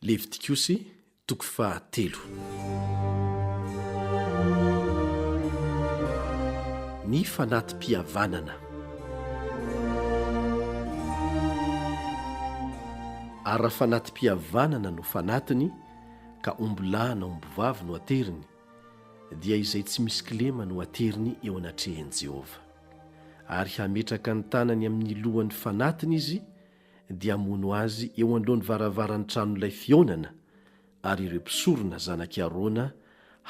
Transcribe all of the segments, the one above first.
Levitikosy toko fahatelo. Ny fanati-pihavanana. Ary raha fanati-pihavanana no fanatiny, ka ombilahy na ombivavy no ateriny, dia izay tsy misy kilema no ateriny eo anatrehan'i Jehovah. Ary hametraka ny tanany amin'ny lohan'ny fanatiny izy, dia hamono azy eo anoloan'ny varavaran'ny tranolay fihaonana, ary ireo mpisorona zanak'i Arona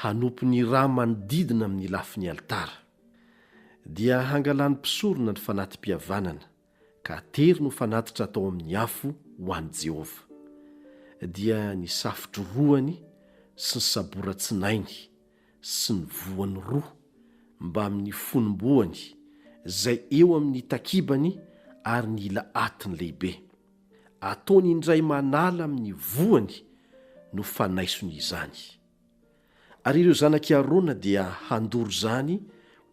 hanopy ny rà manodidina amin'ny lafin'ny alitara. Dia hangalan'ny mpisorona ny fanati-pihavanana, ka ateriny ho fanatitra atao amin'ny afo ho an'i Jehovah. Dia ny safotro roany sy ny sabora-tsinainy sy ny voany roa mbamin'ny fonom-boany izay eo amin'ny takibany ary ny ila atiny lehibe. Ataony indray manala amin'ny voany no fanaisony izany. Ary ireo zanak'i Arona dia handoro izany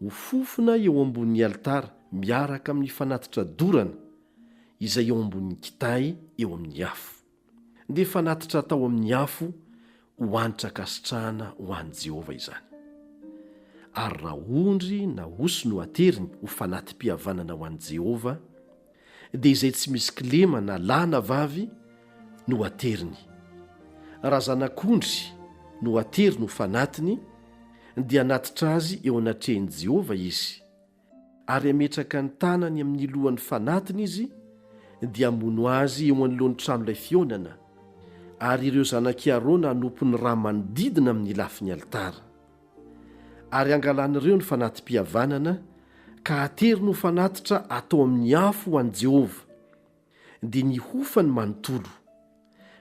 ho fofona eo ambonin'ny alitara miaraka amin'ny fanatitra dorana izay eo ambonin'ny kitay eo amin'ny afo. Dia fanatitra atao amin'ny afo ho hanitra ankasitrahana ho an'i Jehovah izany. Ary raha ondry na osy no ateriny ho fanati-pihavanana ho an'i Jehovah, dia izay tsy misy kilema na lahy na vavy no ateriny. Raha zanak'ondry no ateriny ho fanatiny, dia hanatitra azy eo anatrehan'i Jehovah izy, ary hametraka ny tanany amin'ny lohan'ny fanatiny izy, dia hamono azy eo anoloan'ny tranolay fihaonana, ary ireo zanak'i Arona hanompo ny rà manodidina amin'ny lafin'ny alitara. Ary hangalan'ireo ny fanati-pihavanana ka hateriny ho fanatitra atao amin'ny afo ho an'i Jehovah, dia ny hofany manontolo.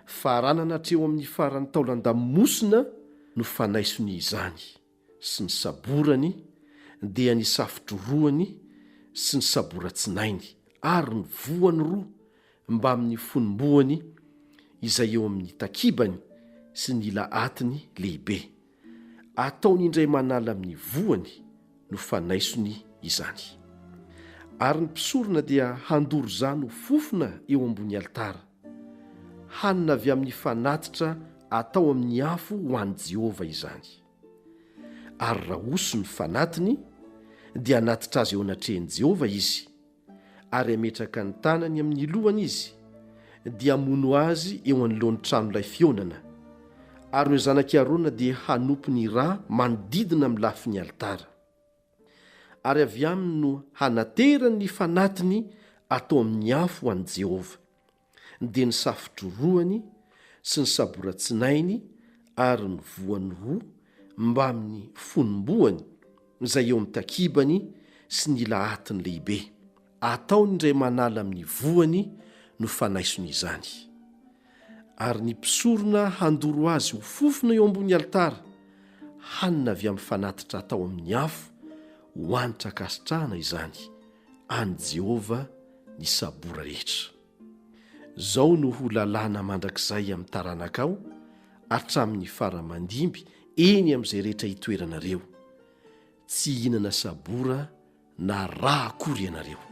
Faranana hatreo amin'ny faran'ny taolan-damosina no fanaisony izany, sy ny saborany, dia ny safodroroany sy ny saboratsinainy, ary ny voany roa mbamin'ny fonom-boany izay eo amin'ny takibany sy ny ila atiny lehibe. Ataony indray manala amin'ny voany no fanaisony izany. Ary ny mpisorona dia handoro izany ho fofona eo ambony alitara. Hanina avy amin'ny fanatitra atao amin'ny afo ho an'i Jehovah izany. Ary raha osy ny fanatiny, dia hanatitra azy eo anatrehan'i Jehovah izy, ary hametraka ny tanany amin'ny lohany izy, dia hamono azy eo anoloan'ny tranolay fihaonana, ary ireo zanak'i Arona dia hanopy ny rà manodidina amin'ny lafin'ny alitara. Ary avy aminy no hanaterany ny fanatiny atao amin'ny afo ho an'i Jehovah. dia ny safodroroany sy ny saboratsinainy ary ny voany roa mbamin'ny fonom-boany izay eo amin'ny takibany sy ny ila atiny lehibe. Ataony indray manala amin'ny voany no fanaisony izany. Ary ny mpisorona handoro azy ho fofona eo ambony alitara, hanina avy amin'ny fanatitra atao amin'ny afo ho hanitra ankasitrahana izany. an'i Jehovah ny sabora rehetra. Izao no ho lalàna mandrakizay amin'ny taranakao hatramin'ny fara aman-dimby eny amin'izay rehetra itoeranareo, Tsy hihinana sabora na rà akory ianareo.